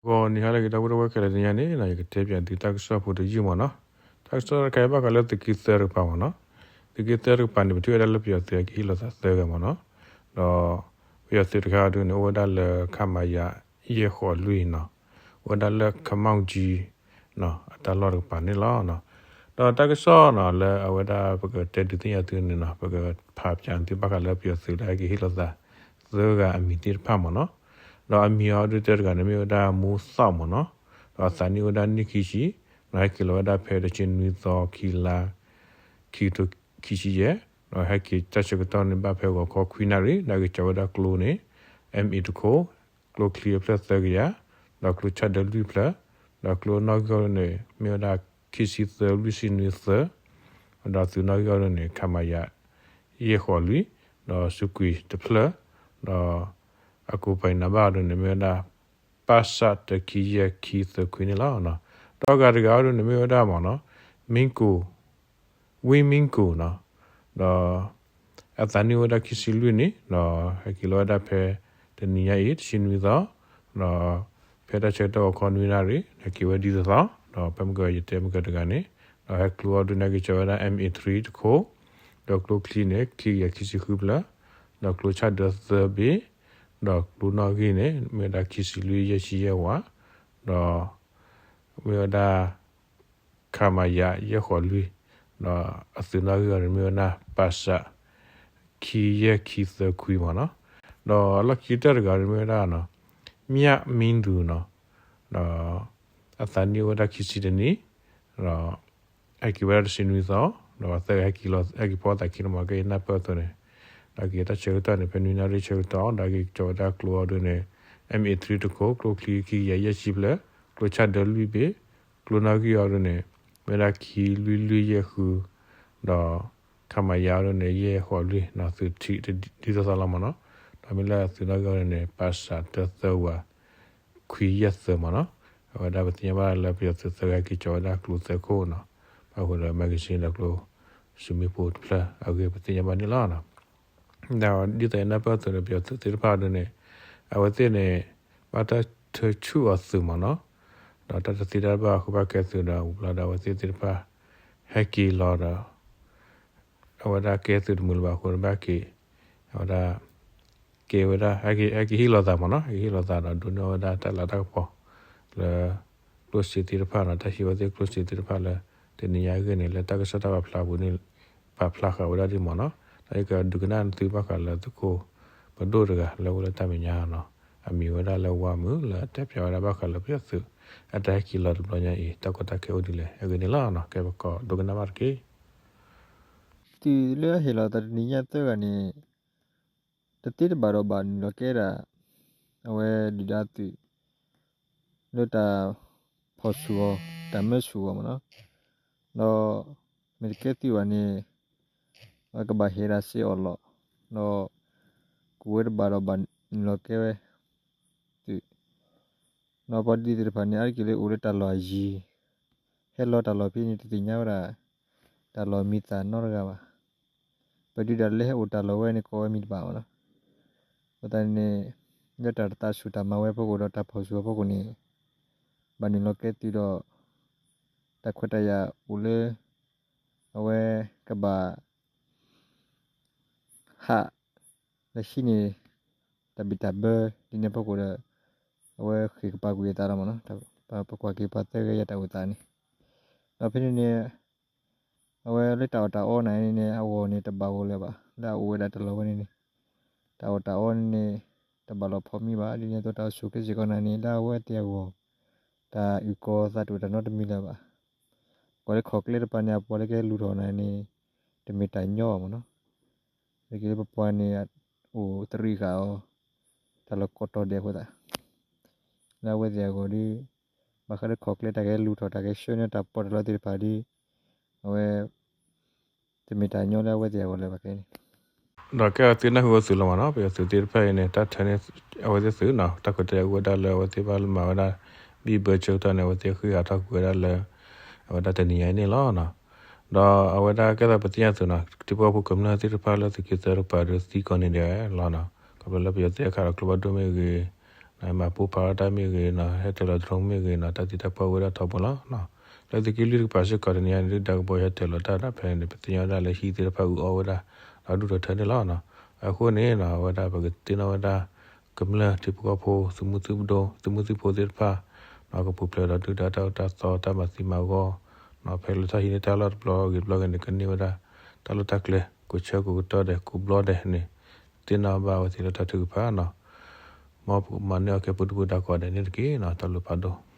ဂီၤနံၤဟါလၢအဂ့ၤ ဒီပုၢ်ဝဲၢ်ခဲလၢာ် တနံၤအံၤန့ၣ် ယကတဲပၠးသုတၢ်ကစီၣ်ဖိတယုၢ်မ့ၢ်နီၤ. တၢ်ကစီၣ်တခါအံၤဘၣ်ဃးလၢသုးက့သၢတကပၤမ့ၢ်နီၤ. သုးက့သၢတကပၤန့ၣ် ပထံၣ်ဝဲဒၣ်လၢပယီၤသုးဟဲက့ၤဟ့ၣ်လီၤသးသၢဂၤမ့ၢ်နီၤ. ဒီးပယီၤသုးတခါအံၤဒုန့ၣ် အိၣ်ဝဲဒၣ်လၢ ခမရ ယဲၢ်ဃိးလွံၢ်နီၤ, အိၣ်ဝဲဒၣ်လၢ ခမီကၠံ အတၢ်လီၢ်တကပၤန့ၣ်လီၤ. ဒီးတၢ်ကစီၣ်နီၤ လၢအဝဲဒၣ်ပကတဲဒုးသ့ၣ်ညါသုန့ၣ်နီၤ, ပကဖးပၠးသုဘၣ်ဃးလၢပယီၤသုးလၢဟဲက့ၤဟ့ၣ်လီၤသးသၢဂၤအမံၤသ့ၣ်တဖၣ်မ့ၢ်နီၤ. ဒီးအမံၤအီၤဒုတဲတဂၤန့ၣ် မ့ၢ်ဝဲဒၣ် မူသီၣ်မ့ၢ်နီၤ, ဒီးအသးနံၣ်အိၣ်ဝဲဒၣ်နံၣ်ခံဆံ, ဒီးဟဲက့ၤလီၤဝဲဒၣ်ဖဲတဆံနွံသီ ခံလါ ခံကထိခံဆံယဲၢ်, ဒီးဟဲက့ၤတၢ်ဆၢကတီၢ်န့ၣ် ဘၣ်ဖဲဂီၤခီခွံနၣ်ရံၣ်, ဒီးက့ၤကၠီၤဝဲဒၣ်ကျိန့ၣ် M eight တခိၣ်, ကျိချံအဖျၢၣ်သၢကယၤ, ဒီးကျိဆၣ်ဒၢလွံၢ်ဖျၢၣ်, ဒီးကျိနီၣ်ဂံၢ်အီၤဒုန့ၣ် မ့ၢ်ဝဲဒၣ် ခံဆံသၢ လွံၢ်ဆံနွံသၢ, ဒီးသုးနီၣ်ဂံၢ်အီၤဒုန့ၣ် ခမရ ယဲၢ်ဃိးလွံၢ်, ဒီးစူးကွံာ်တဖျၢၣ်, ဒီးအကိးပၤနံၣ်ဘၣ်အီၤဒုန့ၣ် မ့ၢ်ဝဲဒၣ် ပစ တၢ ခံယဲၢ် ခံသၢခွံန့ၣ်လီၤ. ဒီးအဂၤတဂၤအီၤဒုန့ၣ် မ့ၢ်ဝဲဒၣ်မ့ၢ်နီၤ, မ့ၣ်ကိၣ် ဝ့ၢ်မ့ၣ်ကိၣ်နီၤ, ဒီးအသးနံၣ်အိၣ်ဝဲဒၣ်ခံဆံလွံၢ်နံၣ်, ဒီးဟဲက့ၤလီၤဝဲဒၣ်ဖဲတနံၤညါအံၤ တဆံနွံသီ, ဒီးဖဲတၢ်ဆၢကတီၢ်ဂီၤခီနွံနၣ်ရံၣ် ဟဲက့ၤဝဲဒ်သိးသိး, ဒီးဖဲမုၢ်ကယတဲမုၢ်ကတဂၤန့ၣ်, ဒီးဟဲကျိအီၤဒုန့ၣ် က့ၤကၠီၤဝဲဒၣ် M eight three တခိၣ်, ဒီးကျိချံန့ၣ် ခံကယၤခံဆံဃုဖျၢၣ်, ဒီးကျိဆၣ်ဒၢသၢဘ့ၣ်, ဒီးကျိနီၣ်ဂံၢ်န့ၣ် မ့ၢ်ဝဲဒၣ်ခံဆံလွံၢ်ယဲၢ်ဆံယဲၢ်ဝး, ဒီး မ့ၢ်ဝဲဒၣ် ခမရ ယဲၢ်ဃိးလွံၢ်, ဒီးအသုးနီၣ်ဂံၢ်အီၤန့ၣ် မ့ၢ်ဝဲဒၣ် ပစ ခံယဲၢ်ခံသၢခွံမ့ၢ်နီၤ. ဒီးအလီၢ်ခံကတၢၢ်တဂၤန့ၣ် မ့ၢ်ဝဲဒၣ် မၠၣ်မံဒူနီၤ, ဒီးအသးနံၣ်အိၣ်ဝဲဒၣ်ခံဆံတနံၣ်, ဒီး ဟဲက့ၤဝဲဒၣ်တဆံနွံသီ, ဒီးသၢဂၤဟဲက့ၤလီၤ ဟဲက့ၤဖီသးခံန့ၣ်မ့ၢ် ကဲယနၢ်ပၢၢ်အသိးန့ၣ်, ဒီးက့ၤတၢ်ဆၢကတီၢ်န့ၣ် ဖဲနွံနၣ်ရံၣ်ဆၢကတီၢ် ဒီးက့ၤကၠီၤဝဲဒၣ်ကျိအီၤဒုန့ၣ် M eight three တခိၣ်, ကျိချံခံကယၤယဲၢ်ဆံဖျၢၣ်, ကျိဆၣ်ဒၢလွံၢ်ဘ့ၣ်, ကျိနီၣ်ဂံၢ်အီၤဒုန့ၣ် မ့ၢ်ဝဲဒၣ်ခံလွံၢ်လွံၢ်ယဲၢ်ဃု, ဒီး ခမရ အီၤဒုန့ၣ် ယဲၢ်ဃိးလွံၢ်နီၤ, သုးထံးဒ်သိးသိးလီၤမ့ၢ်နီၤ. ဒီးမ့ၢ်လၢအသုးနီၣ်ဂံၢ်အီၤဒုန့ၣ် ပစ တၢသၢဝး ခွံယဲၢ်သၢမ့ၢ်နီၤ. အဝဲဒၣ်ပသ့ၣ်ညါဘၣ်လၢပယီၤသုးသၢဂၤက့ၤကၠီၤဝဲဒၣ်ကျိသၢခိၣ်နီၤ, ဘၣ်ဃုာ်ဒီး magazine ဒီးကျိ စူမ့ၣ်ပိၢ်တဖျၢၣ်အဂ့ၢ် ပသ့ၣ်ညါဘၣ်န့ၣ်လီၤ. ဒီးဒ်သိးယနၢ်ပၢၢ်အသိးန့ၣ် ပယီၤသုးသ့ၣ်တဖၣ်အီၤဒုန့ၣ် အဝဲသ့ၣ်န့ၣ် ဘၣ်တၢ်ထၢဆူၣ်အီၤသုးမ့ၢ်နီၤ, ဒီးတၢ်တသ့တၢ်ဘၣ်အဃိ ဘၣ်ကဲသုးဒီး ဝံၤဘျီဒီး အဝဲသ့ၣ်သ့ၣ်တဖၣ် ဟဲက့ၤလီၤဒီး အဝဲဒၣ်ကဲသုးတမုာ်လၢၤဘၣ်အဃိ ဘၣ်က့ၤ အဝဲဒၣ် ကဲဝဲဒၣ် ဟဲက့ၤ ဟဲက့ၤဟ့ၣ်လီၤသးမ့ၢ်နီၤ, ဟဲက့ၤဟ့ၣ်လီၤသးဒီး ဒိးန့ၢ်ဝဲဒၣ်တၢ်လၤတၢ်ကပီၤ လၢ ကျိၣ်စ့သ့ၣ်တဖၣ်နီၤ, တၢ်ဟံးဝဲသ့ၣ်ကျိၣ်စ့သ့ၣ်တဖၣ်လၢ တနံၤညါအဂ့ၢ်န့ၣ် လၢတၢ်ကစီၣ်တၢ်ပာ်ဖျါပူၤန့ၣ် ပာ်ဖျါဃာ်ဝဲဒၣ်ဒ်မ့ၢ်နီၤ. ဒီးယကဒုးကနၣ်သုဘၣ်ဃးလၢသုးခိၣ်ပဒိၣ်တဂၤ လၢအိၣ်လၢတၢ်မဲာ်ညါနီၤ, အမံၤဝဲဒၣ်လၢဝါမုၢ် လၢအတဲဖျါဝဲဒၣ်ဘၣ်ဃးလၢပယီၤသုး အတၢ်ဟဲက့ၤလီၤတဘျီညါအံၤ တၢ်ကီတၢ်ခဲအိၣ်ဒ်လဲၣ် အဂ့ၢ်န့ၣ်လီၤ. ကဲပကဒိးကနၣ်ဘၣ်တက့ၢ်. သုးလၢအဟ့ၣ်လီၤသးတနံၤညါသၢဂၤန့ၣ် တသ့တဘၣ်ဒီးဘၣ်နုာ်လီၤကဲဒၣ် အဝဲဒုၣ်ဒါသုး လၢတၢ်ဖီၣ်ဆူၣ်အီၤ တၢ်မၢဆူၣ်အီၤမ့ၢ်နီၤ, ဒီးမ့ၢ်တကဲသုးဘၣ်န့ၣ် အကဘၣ်ဟ့ၣ်ဒၣ်စ့အီၣ်လီၢ်, ဒီး ကဝဲတဘၣ်ဒီးဘၣ်နုာ်လီၤကဲဝဲ သုး ဒီးပှၤဒ်သ့ၣ်တဖၣ်န့ၣ် အါတက့ၢ်လၢအိၣ်လၢတၢ်လီၢ်အယံၤ, ဟဲလီၤတၢ်လီၢ်ဖဲန့ၣ် တသ့ၣ်ညါဝဲဒၣ် တၢ်လီၢ်မံၤသၣ်နီတဂၤဘၣ်. ပဒုးဒၣ်လၢဟဲအိၣ်တၢ်လီၢ်ဝဲန့ၣ် ကိးဝဲမံၤတဘၣ်မ့ၢ်နီၤ. အဃိသတးန့ၣ် လၢတၢ်တသးဆူၣ်တၢ်မၤဝဲအဖီခိၣ်ဒီးတၢ်ဖီၣ်ဆူၣ်အဖီခိၣ်န့ၣ် ဘၣ်နုာ်လီၤကဲသုးဒီး တၢ်ခွဲးတၢ်ယာ်အိၣ်လၢ အဝဲကဘၣ် ဟး လၢဟံးန့ၢ် တၢ်ဘံၣ်တၢ်ဘၢဒ်န့ၣ်အဖီခိၣ်ဒီး အဝဲဃ့ၢ်ကပၤကွံာ်အသးလီၤမ့ၢ်နီၤ. ပကွၢ်က့ၤပှၤသၢဂၤအတၢ်အိၣ်သးန့ၣ် ဒီးဖဲန့ၣ်န့ၣ် အဝဲလၢတၢ်အီၣ်တၢ်အီန့ၣ်န့ၣ် အဂီၢ်န့ၣ်တဘၣ်ဂီၢ်လၢၤဘၣ်. လၢအအိၣ်ဝဲဒၣ်တၢ်လီၢ်ဝဲန့ၣ်န့ၣ် တၢ်အီၣ်တၢ်အီန့ၣ်န့ၣ် တဘၣ်လီၤဖီမံၤဘၣ်. ဒ်န့ၣ်အသိးတၢ်အိၣ်ဆူၣ်အိၣ်ချ့စ့ၢ်ကီးန့ၣ်န့ၣ် လၢအဝဲသ့ၣ်အဂီၢ် တၢ်အုၣ်ကီၤသးတအိၣ်တၢ်နီတမံၤလၢၤဘၣ်. ကွၢ်လၢခီၣ်ကျဲတပၤန့ၣ် အပှၤလၢကဟဲလူၤထီၣ်န့ၣ်န့ၣ် တမ့ၢ်တၢ်ညီဘၣ်မ့ၢ်နီၤ. လၢက့ၤလၢပပှၤန့ၣ် အိၣ်သရံးဃာ်အီၤ တၢ်လီၢ်ကိးတီၤဒဲးအဃိသတး လၢအဝဲသ့ၣ်အဂီၢ်ဒီး ဘၣ်ဃးလၢခီၣ်ကျဲတၢ်ကဟဲလူၤထီၣ်တၢ်ကဟဲဆှၢန့ၢ်တၢ်ပီးတၢ်လီသ့ၣ်တဖၣ်ဒီး အဝဲ တမ့ၢ်တၢ်ညီလၢအဝဲသ့ၣ်အဂီၢ်လၢၤဘၣ်ခဲအံၤန့ၣ် ဒီးကဲအသုးနၢ်ဟူအသုးလီၤမ့ၢ်နီၤ. ပယီၤသုးသ့ၣ်တဖၣ်အံၤန့ၣ် တၢ်ထၢန့ၢ်အဝဲသ့ၣ်သုးနီၤ တၢ်ခွဲးတၢ်ယာ်အိၣ်ဝဲဒၣ်လၢအဝဲသ့ၣ်ဘၣ်မၤဝဲဒၣ် ဘံၣ်ဘၢဆၢကတီၢ်န့ၣ် အဝဲသ့ၣ်ဃ့ၢ်ဂၤထီၣ်ကွံာ်ဝဲဒၣ်လၢ အဝဲဒၣ်တနံၤညါအံၤန့ၣ်လီၤ. ဒီးအဝဲဒၣ်ကဲသိးပသ့ၣ်ညါသုးနီၤ ထံဖိကီၢ်ဖိကမျၢၢ်သ့ၣ်တဖၣ်လၢသုးက့သၢတကပၤဒီးသံကိးနံၤဒဲးလီၤနီၤ. ခီဖျိလၢပယီၤသုးဟဲခးဒီးကျိဖးဒိၣ်မ့ၢ်ဂ့ၤ, မၤပိၢ်ဖးထီၣ်တၢ်မ့ၢ်ဂ့ၤနီၤ ဟဲတၢၤလီၤ drone မ့ၢ်ဂ့ၤနီၤ တၢ်သံတၢ်ပှၢ်အိၣ်ဝဲဒၣ်ထီဘိလီၤ. လၢသုးက့လွံၢ်တကပၤစ့ၢ်ကီးတနံၤအံၤန့ၣ် ဒုၣ်ဒါကဘီယူၤဟဲတၢၤလီၤတၢ်ဒီး ဖဲန့ၣ် ပသ့ၣ်ညါဝဲဒၣ်လၢဟံၣ်သ့ၣ်တဖၣ်အုၣ်အီၣ်ဝဲဒၣ် ဒီဒူၣ်ဒီထၢန့ၣ်လီၤ. အဃိန့ၣ်နီၤ အဝဲဒၣ်ပကသ့ၣ်နီၣ်ဝဲဒၣ် ကမျၢၢ်ထံဖိကီၢ်ဖိ သုးမုၢ်သုးဒိၣ် သုးမုၢ်သံၣ်ဖိသ့ၣ်တဖၣ် ကပူၤဖျဲးဒီးဒုၣ်ဒါတၢ်အိၣ်တၢ်သီ တၢ်မၤသံမၤဂီၢ် ဖဲလၢတၢ်ဟံးန့ၢ်တၢ်လီၢ်တဘျီဂ့ၤတဘျီဂ့ၤန့ၣ် ကန့ၢ်ဝဲဒၣ် တၢ်လီၢ်တၢ်ကျဲ ကိးဆၢကိးကတီၢ်ဒဲး ကိးဘျီဒဲးန့ၣ် သ့ၣ်နီၣ်ဘၣ်ဝဲသ့ၣ်လၢတၢ်ထုကဖၣ်နီၤ. မ်ပကမၤန့ၢ်အီၤကဲပူၤဒုပူၤဒါကိးဂၤဒဲးန့ၣ်တက့ၢ်နီၤ. တၢ်ဘျုးဖးဒိၣ်.